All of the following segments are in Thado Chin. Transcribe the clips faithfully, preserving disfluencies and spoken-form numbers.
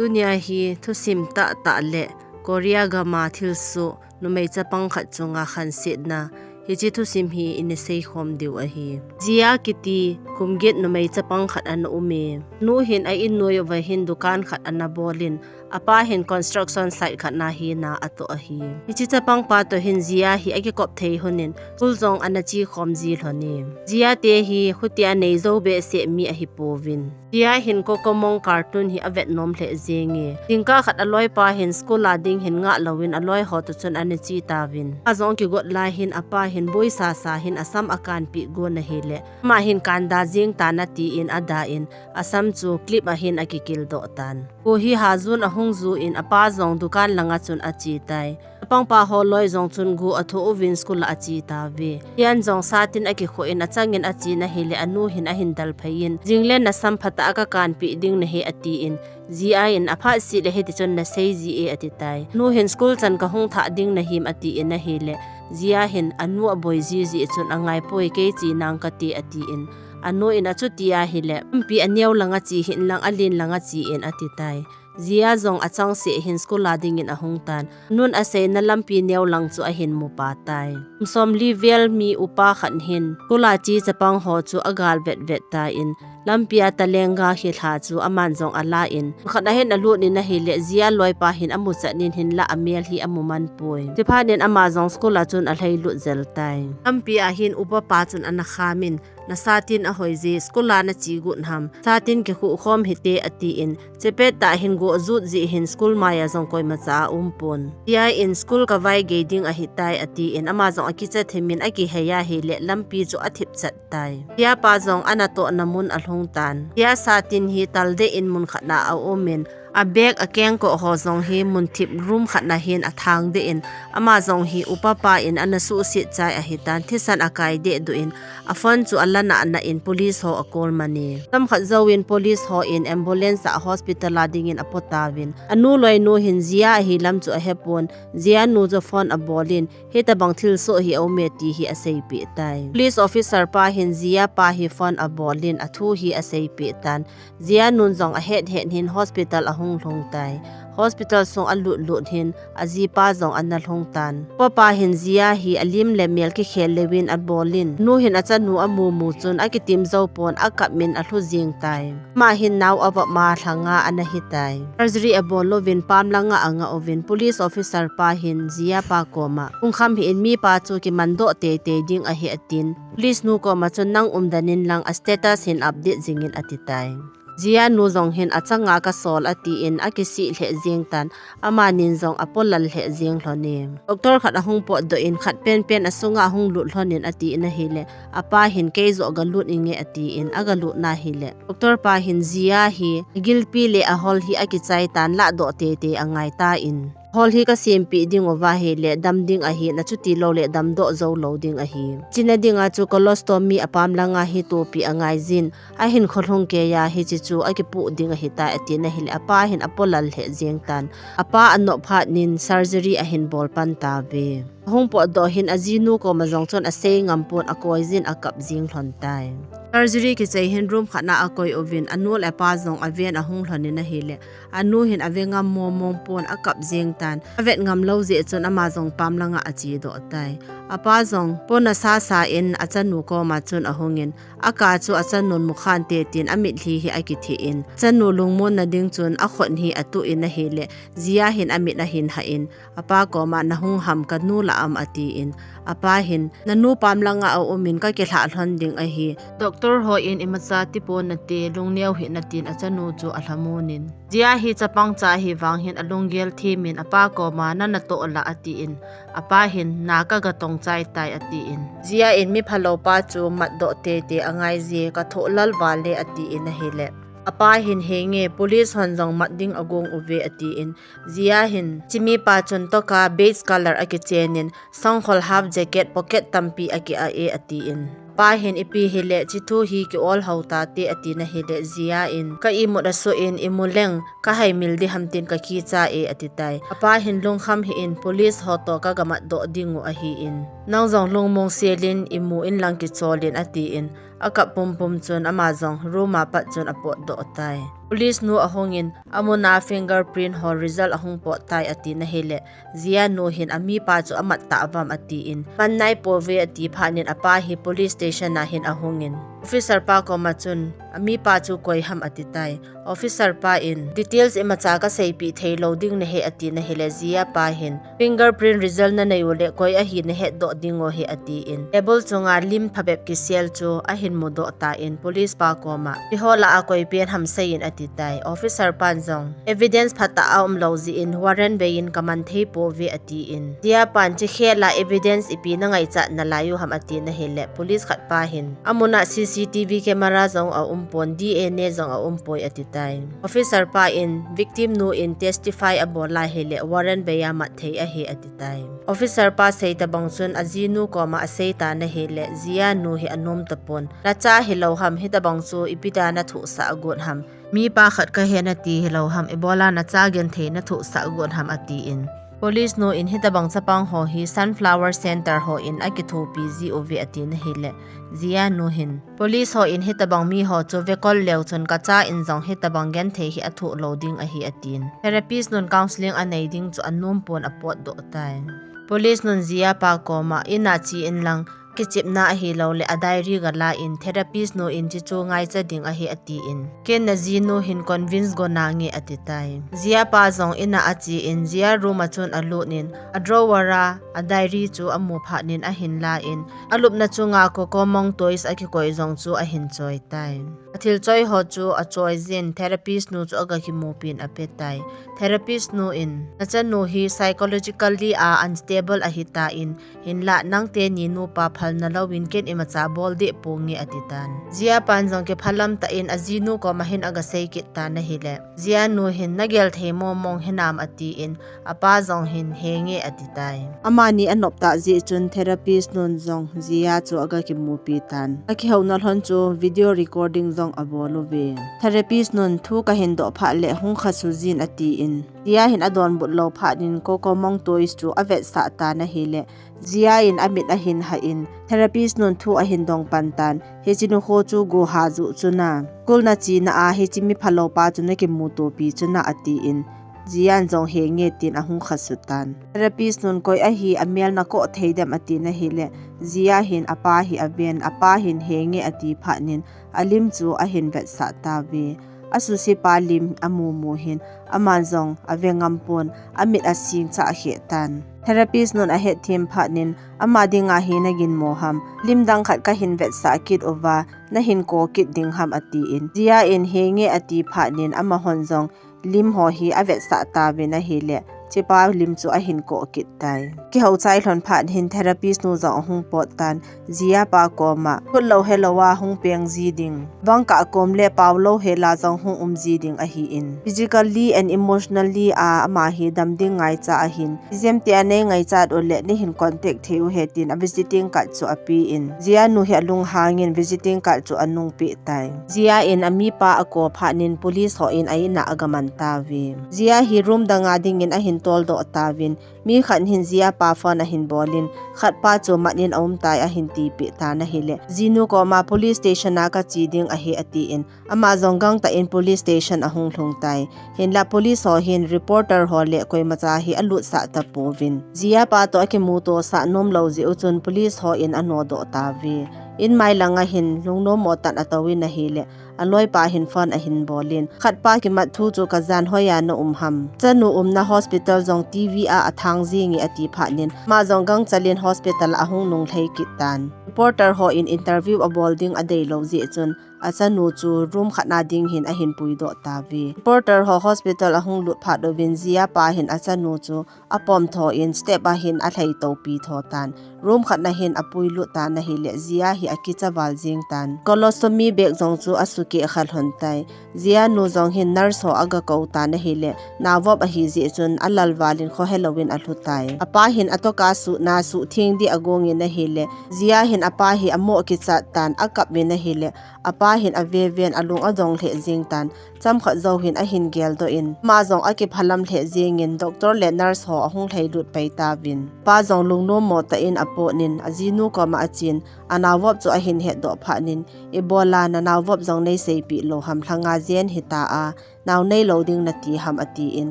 Tunia hi thusim tahtah le Korea gama thilsoh numei chapang khat chunga khansetna, hiche thusim hi ina seikhom diu ahi. Jia kiti kum get numei chapang khat ana ume. Nu hin a in noi uva hin dukan khat ana bolin, apa hin construction site khat na hina atoh ahi. Hiche chapang pa toh hin Jia hi akikop thei lhonin, school jong ana chekhom ji lhonin. Jia te hi khutia neijou behseh mi ahipouvin. Jia hin Kokomong cartoon hi avet nom lheh jenge. Jingkah khat aloipa hin school a ding hin ngah louvin aloi ho toh chun ana che tauvin. Ajong kigot lai hin apa hin boisa sa hin asam akanpeh gon ahile, ama hin kanda jeng tan atin ada in, asam chu clip a hin akikil doh tan. Kho hi hajun ahung jun apa jong dukan langa chun ache tai. Chapangpa ho loi jong chun go atho uvin school a ache tauve. Jian jong satin akikhoh in achangin achen ahile anu hin ahin dalphei in, jing le nasam phatah a kakanpeh ding nahi atin, Jia in aphat sih le hiti chun nasei ji e ati tai. Nu hin school chan kahung thah ding nahim atin ahile, Jia hin anu aboi jiji chun angaipoi kei che nang kati atin, anu in achuti ahile, lampi aneo langa che hih in lang alen langa che in ati tai. Jia jong achangseh hin school a dingin ahung tan. Nun aseina lampi neo lang chu ahin mupa tai. Kum somli vel mi upa khat hin school a che chapang ho chu agal vetvet tan, lampi a talenga khilha chu aman jong alan, khat ahin alut in ahile Jia loipa hin amuchat in hinlah amel hi amu manpoi. Chuphat in ama jong school a chun alhailut jel tai. Lampi a hin upa pa chun ana khamin, nasatin ahoi je, school a nache got ham, satin kikhuh khom hite atin, chepettah hin go ajut jeh hin school maiya jong koimacha aumpon. Jia in school kavai gei ding ahitai atin, ama jong akicha thimin akihei ahile lampi chu athip chat tai. Jia pa jong anatohna mun alhung tan. Jia satin hi taldeh in mun khat na aumin, abag akengkoh ho jong hi munthip room khat na hin athang deh in, ama jong hi upa pa in ana suhset chai ahitan, thisan akai deh duh in, aphone chu alan ana in police ho acall mani. Tam khat jouvin police ho in ambulance a hospital a dingin apo tauvin. Anu loinu hin Jia ahi lam chu ahepon, Jia nu chu phone abolin, hitabang thilsoh hi aume ti hi aseipeh tai. Police officer pa hin Jia pa hi phone abolin athu hi aseipeh tan. Jia nun jong ahet het hin hospital ahung lhung tai. Hospital sung alut lut hin ajipa jong ana lhung tan. Upa pa hin Jia hi alim le mel kikhel leuvin abolin, nu hin achanu amu mu chun akitim jou pon akap min alhu jing tai. Ama hin nao avop ma lha nga ana hitai. Surgery abol louvin pam langa angah uvin police officer pa hin Jia pa koma, hung kham hih in, mipa chu kimandoh teitei ding ahi atin, police nu koma chun nang umden in lang a status hin update jingin ati tai. Jia nu jong hin achanga kasol atin akisih lheh jeng tan, amanin jong apolal lheh jeng lhonin. Doctor khat ahung potdoh in khat penpen asunga ahung lut lhonin atin ahile, apa hin kei joh galut inge atin agalut na hile, doctor pa hin Jia hi agilpi le ahol hi akichai tan, lahdoh teitei angai tan. Hol hi kasempeh ding uva ahile dam ding ahi, nachuti lou le damdoh jou lou ding ahi. China dinga chu colostomy apam langa hi topi angai jin, ahin kholhung keiya hiche chu akipoh ding ahitai atin ahile, apa hin apolal lheh jeng tan. Apa anop phat nin surgery ahin bol pan tauve. Ahung potdoh hin ajinu koma jong chun asei ngam pon akoi jin akap jing lhon tai. Surgery kichai hin room khat na akoi uvin anu le apa jong aven ahung lhonin ahile, anu hin ave ngam mong mong pon akap jeng tan. Avet ngam lou jeh chun ama jong pam langa achedoh tai. Apa jong pon asa sa in achanu koma chun ahungin, aka chu achanun mukhan te tin amitlhi hi akithe in, chanu lungmonna ding chun akhut hi atuh in ahile, Jia hin amit ahin hah in, apa koma nahung ham kanu lah am atin, apa hin, nanu pam langa aumin kakilhah lhon ding ahi. Doctor ho in imacha tipon nate, lungneo hih in atin achanu chu alhamonin. Jia hi chapang cha ahi vang hin alunggel thimin apa koma nanatoh lah atin, apa hin na kagatong chai tai atin. Jia in miphalou pa chu matdoh teitei angai je, kathoh lal vale atin ahile, apa hin henge police hon jong mat ding agong uve atin. Jia hin, chimipa chun toka beige color akichenin, sangkhol half jacket pocket tampi aki-ah e atin. Pa hin ipi hile, chithu hi ki-ol hou tate atin ahile, Jia in, ka imut asoh in, imu leng, kahaimil diham tin kakicha e atitai. Apa hin lungkham hih in, police ho toh kagamat doh ding u ahin. Nang jong lungmong selin, imu in lang kicholin atin. Akap pumpum chun ama jong room a pat chun apotdoh tai. Police nu ahungin, amuna fingerprint ho result ahung pot tai ati na hile, Jia nu hin amipa chu amat ta avam atin, man nai pove ati phat in apa hi police station a hin ahungin, officer pa koma chun, amipa chu koi ham ati tai. Officer pa in, details imacha ka seipi thei lo ding nahi ati na hile, Jia pa hin, fingerprint result na nei u le koi ahi na het doh ding u hi atin, table chunga lim phabep kisel chu ahin mudoh tan, police pa koma, "Ihola a koi pen ham seiyin," ati tai. Officer pan jong, "Evidence phatah a um lo jeh in warrant vei in ka man thei pove," atin, Jia pan, "Chi khela evidence ipi na ngaichat nalai u ham," ati na hile, police khat pa hin, "Amuna C C T V camera jong a um pon, D N A jong a um poi," ati tai. Officer pa in, "Victim nu in testify abol lai hile warrant vei a mat thei ahi," ati tai. Officer pa sei tabang chun ajinu koma asei ta na hile, Jia nu hi anom tapon. "Nacha hi lo ham, hitabang chu ipi dia na thuhsah agot ham? Mipa khat ka hi nati hi lo ham, ibola nacha genthei na thuhsah agot ham?" atin, police nu in, "Hitabang chapang ho hi Sunflower Center ho in akithopi ji uve," ati na hile, Jia nu hin, "Police ho in hitabang mi ho chu vekol leu chun ka cha in jong hitabang genthei hi athoh lo ding ahi," atin. Therapist nun counseling anei ding chu anom pon apot doh tai. Police nun Jia pa koma, "Ina chi in lang, kichepna ahi lo le a diary gala in, therapist nu in chi chu ngaicha ding ahi," atin. Ken na jinu hin convince go nange ati tai. Jia pa jong ina achi in, Jia room a chun alut in, a drawer a a diary chu amu phat in ahin la in, alupna chunga Coco Mong toys akikoi jong chu ahin choi tai. Athil choi ho chu achoi jin, therapist nu chu aga kimupi in ape tai. Therapist nu in, "Nachanu hi psychologically a unstable ahi tan, hinlah nangteni nupa phalna louvin ken imacha bol deh ponge," ati tan. Jia pan jong kiphalam tah in ajinu koma hin aga sei kit tan ahile, Jia nu hin, "Na gel thei mong mong hinam," atin, apa jong hin, "Henge," ati tai. Amani anop tah jeh chun therapist nun jong Jia chu aga kimupi tan. Akihouna lhon chu video recording jong abol uve. Therapist nun, "Thu kahin doh phat le hung khah sujin," atin, Jia hin adonbut lou phat in Coco Mong toys chu avetsah tan ahile, Jia in amit ahin hah in, therapist nun thu ahin dong pan tan, "Hiche nikho chu go ha juh chun a, school na china a hiche mi phalou pa chu na kimutopi chun a," atin, Jia in jong, "Henge," tin ahung khah sut tan. Therapist nun, "Koi ahi, amel na koh thei dem?" ati na hile, Jia hin apa hi aven, apa hin, "Henge," ati phat in alim chu ahin vetsah tauve. Asuse pa lim amu mu hin, aman jong ave ngam pon, amit asing chah kheh tan. Therapist nun ahet them phat in, "Ama dinga hi na ginmo ham? Lim dang khat kahin vetsah kit uva, nahin koh kit ding ham?" atin, Jia in, "Henge," ati phat in, amahon jong lim ho hi avetsah tauvin ahile, hichepa lim chu ahin koh kit tai. Kihou chai lhon phat hin therapist nu jong ahung pot tan, Jia pa koma, "Khut lou helou a hung peng ji ding, vangkah kom le pao lou hela jong hung um ji ding ahin, physically and emotionally a ama hi dam ding ngaicha ahin, ijem tia nei ngaichat u le neihin contact thei u hen," tin a visiting card chu apen, Jia nu hi alunghang in visiting card chu anung peh tai. Jia in amipa akou phat in police ho in a in a aga man tauve. Jia hi room dang a ding in ahin toldoh tauvin, mi khat hin Jia pa phone ahin bol in, khat pa chu mat in aum tai ahin tipeh tan ahile, jinu koma police station a kache ding ahi atin, ama jong gangtah in police station ahung lhung tai. Hinlah police ho hin reporter ho le koimacha hi alutsah tapouvin, Jia pa toh akimuto sah nom lou jeh u chun police ho in anodoh tauve. In mai langa hin lungnom mo tah in atouvin ahile, aloipa hin phone ahin bol in, khat pa kimat thu chu kajan, hoiya na um ham? Chanu umna hospital jong TV a athang jinge ati phat in, ama jong gangchel in hospital a ahung nung lhai kit tan. Reporter ho in interview abol ding adei lou jeh chun, achanu chu room khat na ding hin ahin puidoh tauve. Reporter ho hospital ahung lut phat uvin Jia pa hin achanu chu apom tho in step a hin alhai topi tho tan. Room khat na hin apuilut tan ahile, Jia hi akicha val jing tan. Colostomy bag jong chu asukeh kha lhon tai. Jia nu jong hin nurse ho aga kou tan ahile, navop ahi jeh chun alal val in khohelou in alhu tai. Apa hin atoka suhna suhtheng ding agong in ahile, Jia hin apa hi amoh kichat tan, akap in ahile, apa Pa hin ave ven alung adong lheh jing tan, chomkhat jou hin ahin geldoh in, ama jong akiphalam lheh jingin doctor le nurse ho ahung lhailut pai tauvin. Pa jong lungnom mo tah in apot in, ajinu koma achen, anaovop chu ahin hetdoh phat in, ibola nanaovop jong neiseipeh lou ham, lha nga jen hita a, nao neilou ding nati ham, atin,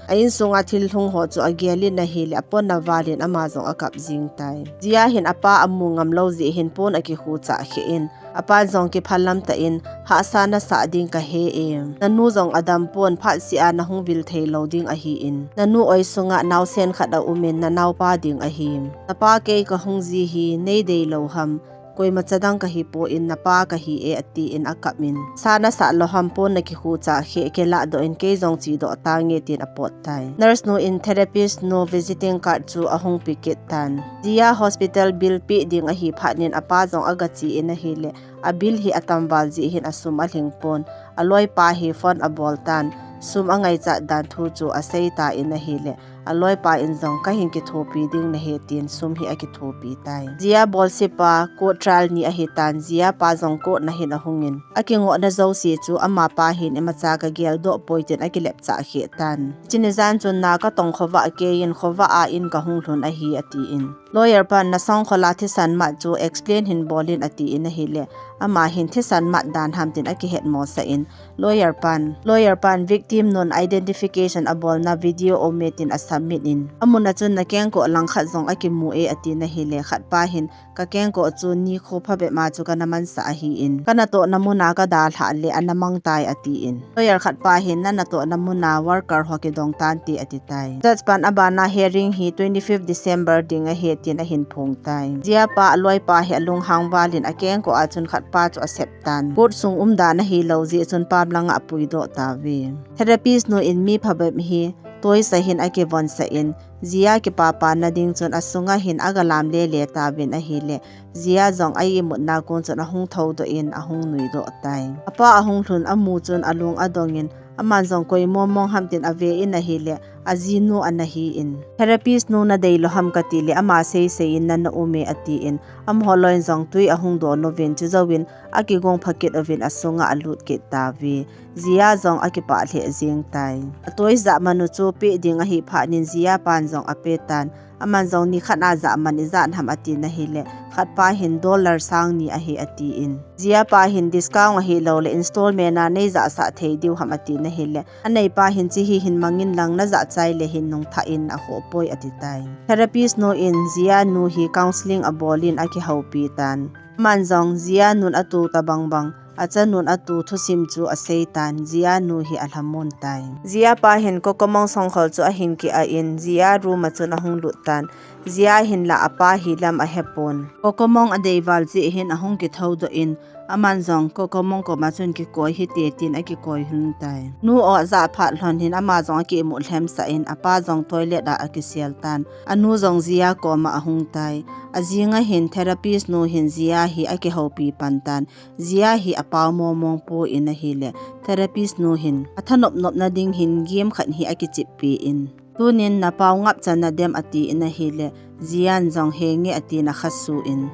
a insunga thil lhung ho chu agel in ahile, aponna val in ama jong akap jing tai. Jia hin apa amu ngam lou jeh hin pon akikhuchah kheh in, apan jong kiphalam tah in, hahsa nasah ding kahe e. Nanu jong adam pon, phatseh a nahung vil thei lou ding ahin. Nanu oi sunga naosen khat aum in, nanaopa ding ahi. Napa kei kahung ji hi, neidei lou ham. Koima chadang kahi poi, napa kahi e, atin akap in. Sa nasah lou ham, pon nakikhuchah kheh, kilah doh in, kei jong chedoh tange tin apot tai. Nurse nu in therapist nu visiting card chu ahung pe kit tan. Jia hospital bill pe ding ahi phat in apa jong agache in ahile, a bill hi atam val jeh hin asum alhing pon. Aloipa hi phone abol tan, sum angaichat dan thu chu asei tan ahile, aloipa in jong kahin kithopi ding nahi tin sum hi akithopi tai. Jia bolsepa court trial ni ahi tan, Jia pa jong court na hin ahung in, akingohna jouse chu amapa hin imacha kageldoh poi tin akilepchah kheh tan. Chuni jan chun na katong khovah kei in, khovah a in kahung lhun ahi, atin. Lawyer pan nasongkhol a thisan mat chu explain hin bol in atin ahile, ama hin thisan mat dan ham tin akihetmosah in, lawyer pan, lawyer pan victim nun identification abolna video aume tin asubmit in, amun a chun nakengkoh langkhat jong akimu e, atin ahile, khatpa hin, kakengkoh chu nikho phabep ma chu kana mansah ahin, kanatohna muna kadalhah le ana mang tai, atin. Lawyer khatpa hin, nanatohna muna worker ho kidong tante, ati tai. Judge pan abana hearing hi twenty-fifth December ding ahi tin ahin phong tai. Jia pa aloipa hi alunghang val in akengkoh a chun khatpa chu asep tan. Court sung umdan ahilou jeh chun pam langa apuidoh tauve. Therapist nu in mi phabep hi toisa hin akivonsah in, Jia kipapana ding chun asunga hin agalam lele tauvin ahile, Jia jong a imutna kon chun ahung thoudoh in ahung nuidoh tai. Apa ahung lhun amu chun alung adong in, aman jong koi momong ham tin ave in ahile, ajinu ana hin. Therapist nu nadei lou ham kati le, ama seisei in nana um e, atin, amaho loi in jong tui ahung don uvin, chujouvin akigong phakit uvin asunga alut kit tauve. Jia jong akipah lheh jeng tai. Atoisa man u chu pe ding ahi phat in Jia pan jong ape tan. Aman jong nikhat a jaman ijat ham atin ahile, khatpa hin dollar sang ni ahi atin. Jia pa hin discount ahilou le installment a neijahsah thei diu ham atin ahile, aneipa hin chehi hin mangin lang najah chai le hin nungthah in akhoh poi ati tai. Therapist nu in Jia nu hi counseling abol in akihoupi tan. Aman jong Jia nun atu tabang bang, achanun atu thusim chu asei tan, Jia nu hi alhamon tai. Jia pa hin Kokomong songkhol chu ahin ki-ah in, Jia room a chun ahung lut tan, Jia hin la apa hilam ahepon. Kokomong adei val jeh hin ahung kithoudoh in, aman jong Kokomong koma chun kikoi hite tin akikoi lhon tai. Nu o ajah phat lhon hin ama jong akimu lhemsah in, apa jong toilet a akisel tan, anu jong Jia koma ahung tai. Ajing a hin therapist nu hin Jia hi akihoupi pan tan, Jia hi apao momong poi in ahile, therapist nu hin athanop nopna ding hin game khat hi akicheppi in, tunin napao ngap chan nadem atin ahile, Jian jong henge atin akhasu in.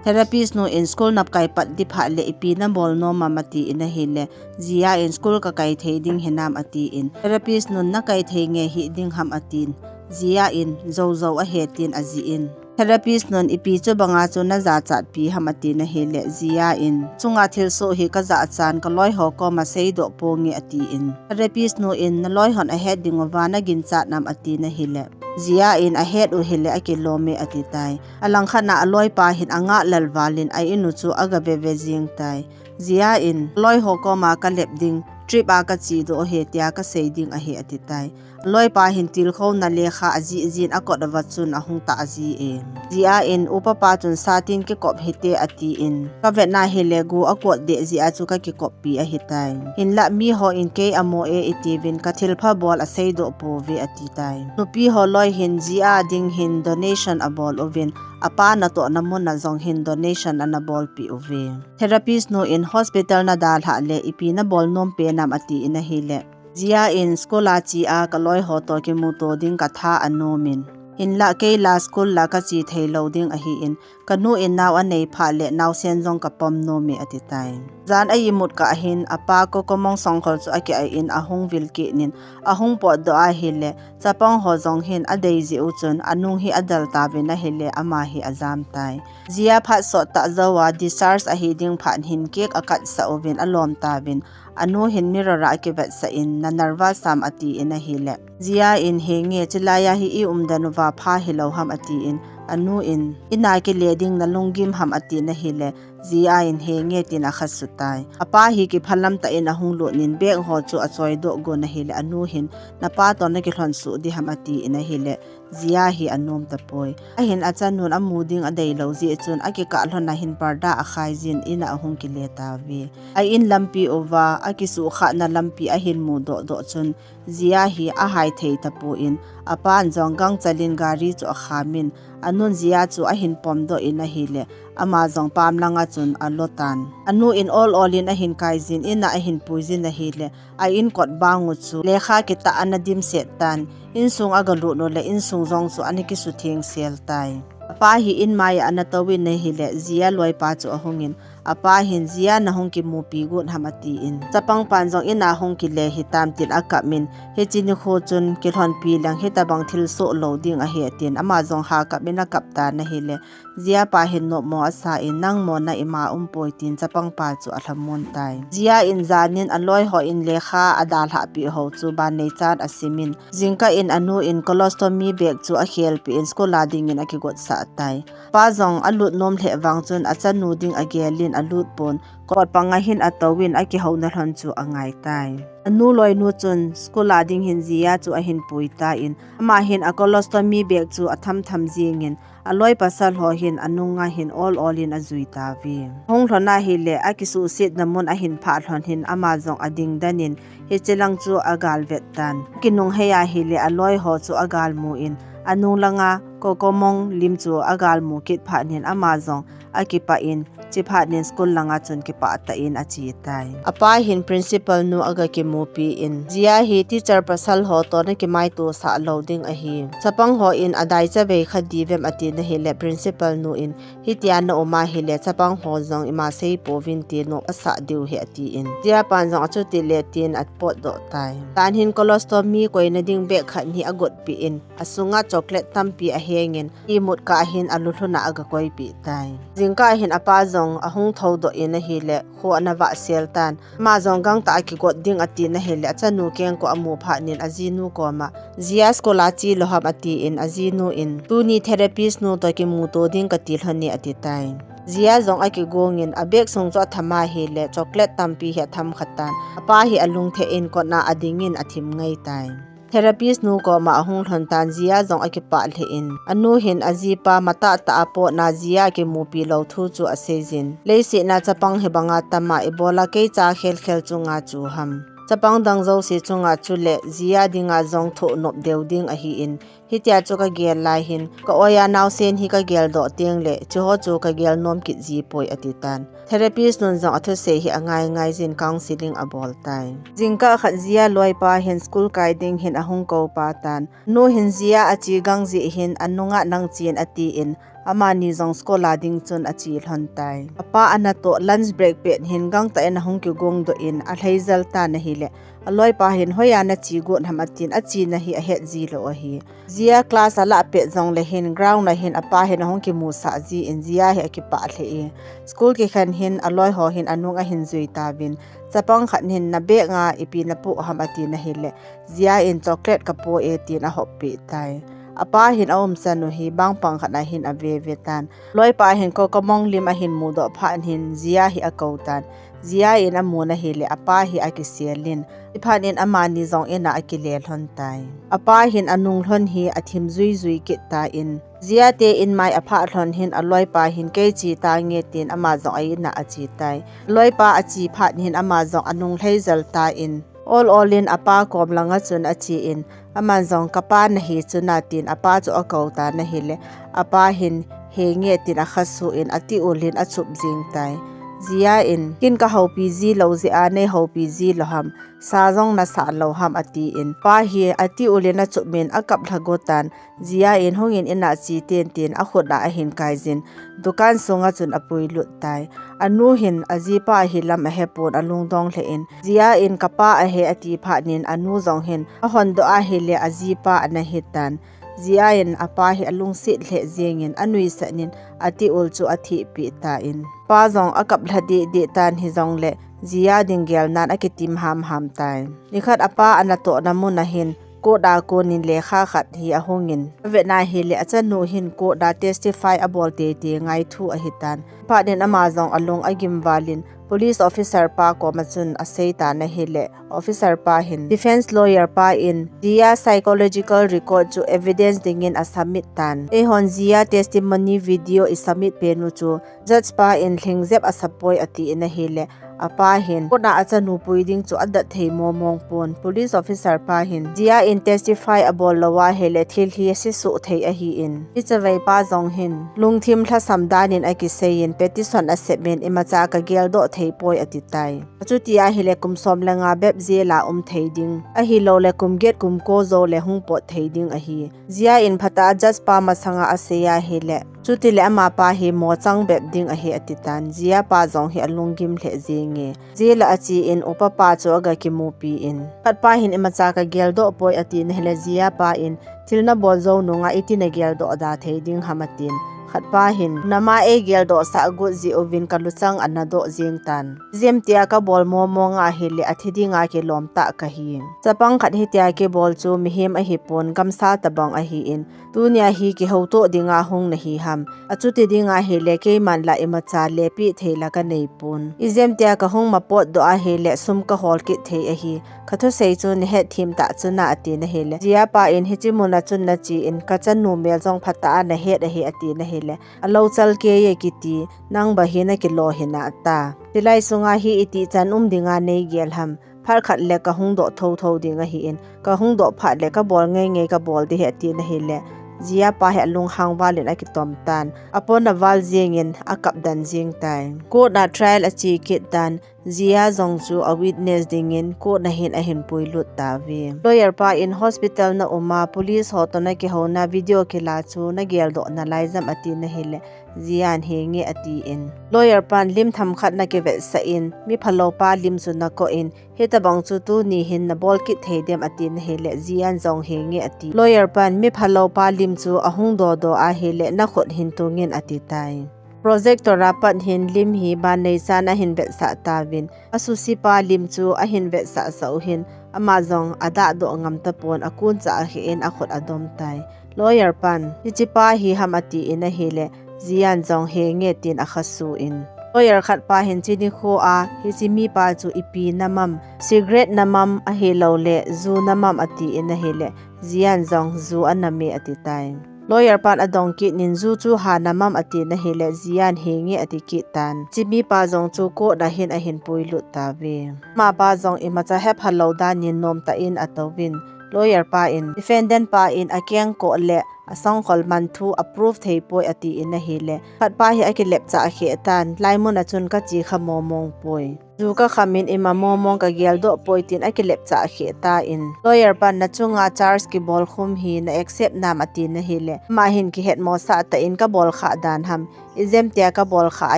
Therapist nu in school nakai pat ding phat le ipi nabol nom am atin ahile, Jia in school kakai thei ding hinam atin. Therapist nun nakai thei nge hiding ham atin. Jia in jou jou ahi tin ajih in. Therapist nun ipi chu banga chu najachatpi ham atin ahile, Jia in, chunga thilsoh hi kajah chan kaloi ho koma seidoh ponge atin. Therapist nu in, naloi hon ahet ding uva naginchat nam atin ahile, Jia in, ahet u hile akilom e ati tai. Alangkhat na aloipa hin angah lel val in a in u chu agave ve jing tai. Jia in, loi ho koma kalep ding, trip a kachedoh ahi tia kasei ding ahi ati tai. Loipa hin tilkhouna lekha ajih jin akot uva chun ahung tah ji e. Jia in, upa pa chun satin kikop hite atin. Kavet na hile gu akot deh jeh a chu kakikoppi ahitai. Hinlah mi ho in kei amo e itiuvin kathilpha bol aseidoh pouve ati tai. Nupi ho loi hin Jia ding hin donation abol uvin, apa natohna mun a jong hin donation ana bolpeh uve. Therapist nu in hospital nadalhah le ipi nabol nom pen am atin ahile, Jia in school a che a kaloi ho toh kimuto ding katha anom in. Hinlah kei la school la kache thei lou ding ahin, kanu in nao anei phat le naosen jong kapom nom e ati tai. Jan a imut kah hin apa Kokomong Songkhol chu akiah in ahung vil kit in ahung potdoh ahile, chapang ho jong hin adei jeh u chun anung hi adel tauvin ahile ama hi ajam tai. Jia phat sot tah jou a discharge ahi ding phat hin cake akatsah uvin alom tauvin, anu hin mirror a akivetsah in, na nervous ham atin ahile, Jia in, henge, chilai a hi i umden uva pha hilou ham atin, anu in, ina kile ding na lunggim ham atin ahile, Jia in, henge, tin akhasu tai. Apa hi kiphalam tah in ahung lut in bag ho chu achoidoh gon ahile, anu hin, napa toh nakilhon suh ding ham atin ahile, Jia hi anom tapoi. Ahin achanun amu ding adei lou jeh chun akikah lhon a hin parda akhai jin in a ahung kile tauve. A in lampi uva akisuhkhahna lampi ahin mudoh doh chun Jia hi ahai thei tapon, apan jong gangchel in gari chu akham in, anun Jia chu ahin pomdoh in ahile, ama jong pam langa chun alo tan. Anu in ol ol in ahin kai jin, in a ahin pui jin ahile, a in kot bang u chu lekha kitah ana dimset tan, insung aga lut u le insung jong chu ana kisutheng sel tai. Apa hi in mai a ana tou in ahile, Jia loipa chu ahung in, apa hin, Jia nahung kimupi got ham atin, chapang pan jong in a hung kile hitam tin akap in, hiche nikho chun kilhonpi leng hitabang thilsoh lou ding ahi atin, ama jong hakap in akap tan ahile, Jia pa hin nopmo asa in, nangmo na ima umpoi tin chapang pa chu alhamon tai. Jia in jan in aloi ho in lekha adalhah peh ho chu ban neichan asim in, jingkah in anu in colostomy bag chu akhelpeh in school a ding in akigotsah tai. Pa jong alut nom lheh vang chun achanu ding agel in alut pon, kot panga hin atou in akihouna lhon chu angai tai. Anu loinu chun school a ding hin Jia chu ahin pui tan, ama hin a colostomy bag chu atham tham jing in, aloi pasal ho hin anung a hin ol ol in ajui tauve. Hung lhon ahile, akisuhsetna mun ahin phah lhon hin ama jong ading den in, hiche lang chu agal vet tan. Akinung hei ahile, aloi ho chu agal mu in, anung langa Kokomong lim chu agal mu kit phat in ama jong akipah in, chuphat in school langa chun kipah tah in ache tai. Apa hin principal nu aga kimupi in, Jia hi teacher pasal ho toh nakimaito sah lou ding ahi. Chapang ho in adai chavei kha ding vem atin ahile, principal nu in, hitia na um ahile, chapang ho jong ima seipouvin ti nop asah diu ahi atin. Jia pan jong achuti le tin apotdoh tai. Tan hin colostomy koina ding bag khat hi agotpeh in, asunga chocolate tampi aheng in, imut kah hin alulhun a aga koipeh tai. Jingkah hin apa jong ahung thoudoh in ahile, kho ana vah sel tan. Ama jong gangtah a kigot ding atin ahile, achanu kengkoh amu phat in ajinu koma, Jia school a che lou ham atin, ajinu in, tuni therapist nu toh kimuto ding kati lhon e ati tai. Jia jong akigong in, a bag sung chu atham ahile, chocolate tampi hi atham kha tan. Apa hi alung theh in kot na ading in athim ngai tai. Therapist nu koma ahung lhon tan, Jia jong akipah lheh in, anu hin ajipa matah tah a potna Jia akimupi lou thu chu asei jin. Leiset a chapang hi banga tam a, ibola kei cha khelkhel chunga chu ham. Chapang dang jouse chunga chule Jia dinga jong thoh nop deu ding ahin, hitia chu kagel lai hin, ka oi a naosen hi kagel doh teng le, chuho chu kagel nom kit ji poi ati tan. Therapist nun jong athusei hi angai ngai jin counseling abol tai. Jingkah khat Jia loipa hin school kai ding hin ahung kou pa tan. Nu hin Jia ache gang jeh hin anunga nang chen atin, amani jong school a ding chun ache lhon tai. Apa anatoh lunch break pet hin gangtah in ahung kigong doh in alhai jel tan ahile, aloipa hin hoiya nache got ham atin, achena hi ahet ji lou ahi. Jia class alah pet jongle hin ground a hin apa hin ahung kimusah jin Jia hi akipah lheh e. School kikhen hin aloi ho hin anung ahin jui tauvin, chapang khat hin na bag a ipi napoh ham atin ahile, Jia in chocolate kapoh e tin ahop peh tai. Apa hin aumchan u hi bangpang khat a hin ave ve tan. Loipa hin Kokomong lim ahin mudoh phat hin Jia hi akou tan. Jia in amun ahile apa hi akisel in, chuphat in amani jong in a akile lhon tai. Apa hin anung lhon hi athim jui jui kit tan, Jia te in mai aphah lhon hin aloipa hin kei che tange tin ama jong a in a ache tai. Aloipa ache phat hin ama jong anung lhai jel tan, ol ol in apa kom langa chun achen, aman jong kapa nahi chu na tin apa chu akou tan ahile, apa hin henge tin akhasu in ati ul in achup jing tai. Jia in, "Kin ka houpi ji lou jeh a nei houpi ji lou ham, sa jong na sa lou ham," ati in. Pa hi ati ul in achup in akap lha go tan. Jia in, "Hung in, in a che ten," tin akhut a ahin kai jin, dukan sunga chun apui lut tai. Anu hin ajipa ahi lam ahe pon alungdong lheh in, Jia in, "Ka pa ahi," ati phat in anu jong hin ahon doh ahile ajipa ana hi tan. Jia in apa hi alungset lheh jeng in anuisat in ati ul chu athehpi tan. Pa jong akap lha deh deh tan, hijongle Jia ding gel nan akitim ham ham tai. Nikhat apa ana tohna mun a hin court a kon in lekha khat hi ahung in, avet na hile achanu hin court a testify abol tei tei ngai thu ahi tan. Phat in ama jong alung agim val in police officer pa koma chun asei tan ahile, officer pa hin, defense lawyer pa in Jia psychological record chu evidence ding in asubmit tan. Eihon Jia testimony video isubmit pen u chu judge pa in lhingjep asapoi ati in ahile, apa hin court a achanu pui ding chu adat thei momong pon. Police officer pa hin, Jia in testify abol lou ahile thil hi asesuh thei ahi in. Ichavei pa jong hin lungthim lhasam dan in akisei in petition asep in, "Imacha ka geldoh thei poi," ati tai. Achuti ahile kum som le nga bep jail a um thei ding, ahilouleh kum get kum ko jou le hung pot thei ding ahi. Jia in phatah a judge pa masanga asei ahile, chuti le amapa hi mochang bep ding ahi ati tan. Jia pa jong hi alunggim lheh jenge. Jail a ache in upa pa chu aga kimupi in, khat pa hin, "Imacha ka geldoh poi," ati na hile, Jia pa in, "Thil nabol jou nunga iti na geldoh da thei ding ham," atin. Khat pa hin, "Nama ei geldoh sah got jeh uvin ka luchang ana doh jeng tan. Ijemtia kabol momong ahile athi dinga kilom tah kahi. Chapang khat hitia kibol chu mihem ahi pon, gamsa tabang ahi in, tunia hi kihoutoh dinga hung nahi ham. Achuti ding ahile keiman la imacha lepi thei la kanei pon. Ijemtia kahung mapot doh ahile sum kahol kit thei ahi. Ka thusei chu nahet thim tah chun a," ati na hile, Jia pa in, "Hiche mun a chun nache in ka chanu mel jong phatah a nahet ahi," ati na hile, "Alou chal kei e kiti, nang ba hi nakilo hina ta. Chulai sunga hi iti chan um dinga nei gel ham. Phat khat le kahung doh thotho ding ahi in, kahung doh phat le kabol ngei ngei kabol ding ahi," ati na hile, Jia pa hi alunghang val in akitom tan. Apon aval jeng in akap dan jeng tai. Court a trial ache kit tan. Jia jong chu a witness ding in court a hin ahin pui lut tauve. Lawyer pa in, "Hospital na um a, police ho toh na kihouna video kila chu na geldoh nalai jam," ati na hile, Jia in, "Henge," ati in. Lawyer pan, "Lim themkhat na kivetsah in, mi phalou pa lim chu na koh in, hitabang chu tuni hin nabol kit thei dem," ati na hile, Jia in jong, "Henge," ati. Lawyer pan, "Mi phalou pa lim chu ahung doh doh ahile nakhut hin tung in," ati tai. Projector a pat hin lim hi ban neichan ahin vetsah tauvin, asusi pa lim chu ahin vetsah sah u hin, ama jong adah doh ngam tapon, akun cha akheh in akhut adom tai. Lawyer pan, "Hiche pa hi ham?" ati in ahile, Jia in jong, "Henge," tin akhasu in. Lawyer khat pa hin, "Chuni kho a hiche mipa chu ipi na mam, cigarette na mam ahilouleh ju na mam?" ati in ahile, Jia in jong, "Ju ana me," ati tai. Lawyer pan adong kit in, "Ju chu ha na mam?" ati na hile, Jia in, "Henge," ati kit tan. Hiche mipa jong chu court a hin ahin pui lut tauve. Amapa jong imacha hephalou dan in nomtah in atouvin. Lawyer pa in, defendant pa in akengkoh le asangkhol man thu a prove thei poi ati in ahile, khat pa hi akilepchah kheh tan, "Hilai mun a chun kache kha momong poi. Ju kakham in ima momong kageldoh poi," tin akilepchah kheh tan. Lawyer pan, "Na chunga charge kibol khum hi na accept nam?" ati na hile, ama hin, "Kihetmosah tah in kabol khah dan ham, ijemtia kabol khah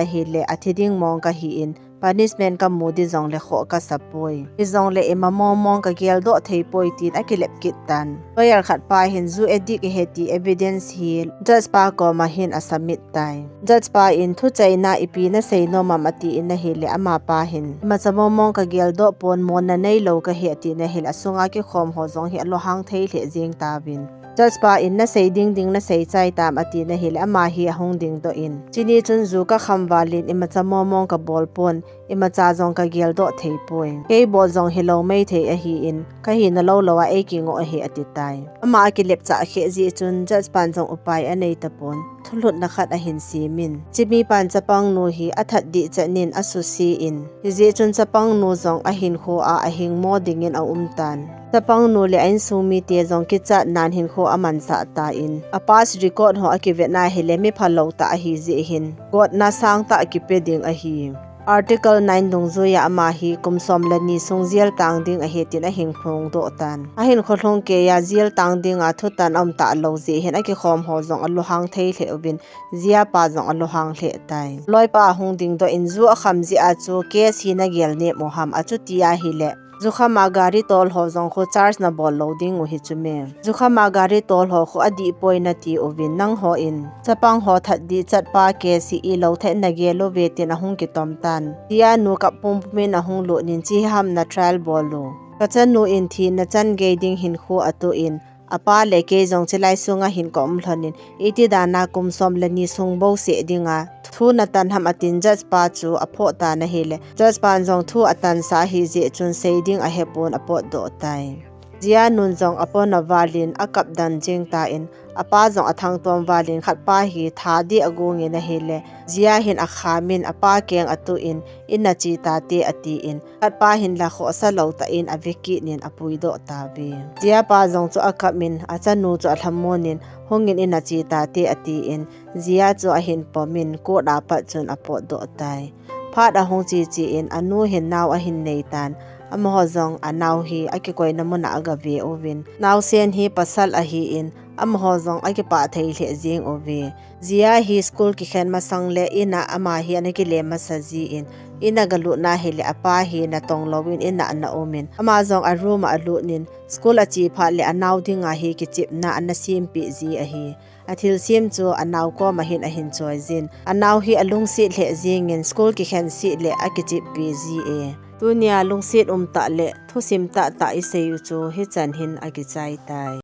ahile athi ding mong kahi in, punishment kamu ding jongle khoh kasa poi. Hijongle ima momong kageldoh thei poi," tin akilep kit tan. Lawyer khat pa hin, "Ju addict ahi ti evidence hi judge pa koma hin asubmit tai." Judge pa in, "Thuchaina ipi nasei nom am?" ati in ahile, amapa hin, "Imacha momong kageldoh pon, monna neilou kahi," ati na hile, asunga kikhom ho jong hi alunghang thei lheh jeng tauvin. Judge pa in, "Nasei ding ding nasei chai tam?" ati na hile, ama hi ahung dingdoh in, "Chuni chun ju kakham val in imacha momong kabol pon, imacha jong kageldoh thei poi. Kei bol jong hilou maithei ahi in, kahina lou lou a eikingoh ahi," ati tai. Ama akilepchah kheh jeh chun judge pan jong upai anei tapon, thulhutna khat ahin sem in, hiche mipan chapang nu hi athat dih chan in asuse in, hijeh chun chapang nu jong ahinkho a ahingmo ding in aum tan. Chapang nu le a insung mite jong kichat nan hinkho amansah tan, a past record ho akivet na hile mi phalou tah ahi jeh hin gotna sangtah kipe ding ahi. Article nine dungjuiya ama hi kum som le ni sung jail tang ding ahi tin ahin phongdoh tan. Ahin kholhung keiya jail tang dinga thutan aum talou jeh hin akikhom ho jong alunghang thei lheh uvin, Jia pa jong alunghang lheh tai. Loipa ahung dingdoh in, ju akham jeh a chu case hi nagel nem u ham, achuti ahile jukhama gari tol ho jong khu charge nabol lou ding u hi chu me. Jukhama gari tol ho khu adih poi nati uvin, nangho in chapang ho that dih chatpa case hi ilou thei nagel uve tin ahung kitom tan. Jia nu kap pumpum in ahung lut in, chi ham na trial bol u. Kachanu in thina chan gei ding hin khu atuh in, apa le kei jong chilai sunga hin ka um lhon in, iti dana kum som le ni sung bou seh dinga thu natan ham atin judge pa chu aphoh tan ahile, judge pan jong thu atansah ahi jeh chun sei ding ahepon apotdoh tai. Jia nun jong apona valin akap dan jeng tan, apa jong athangtom valin khatpa hi that dih agong in ahile, Jia hin akham in apa keng atuh in, in a che tate atin, khatpa hin la khohsa lou tah in ave kit in apuidoh tauve. Jia pa jong chu akap in, achanu chu alhamon in, hung in in a che tate atin, Jia chu ahin pom in, court a pat chun apotdoh tai. Phat ahung che che in, anu hin nao ahin nei tan, amaho jong anao hi akikoina muna agave uvin, naosen hi pasal ahin, amaho jong akipah thei lheh jeng uve. Jia hi school kikhen masang le in a ama hi ana kile masa jin, in a galut na hile apa hi natong louvin in a ana um in, ama jong a room a alut in, school ache phat le anao dinga hi kichepna ana sempeh ji ahi. Athilsem chu anao koma hin ahin choi jin, anao hi alungset lheh jeng in, school kikhen seh le akichep pi ji e. Tunia lungset um tah le thusim tahtah isei u chu hichan hin akichai tai.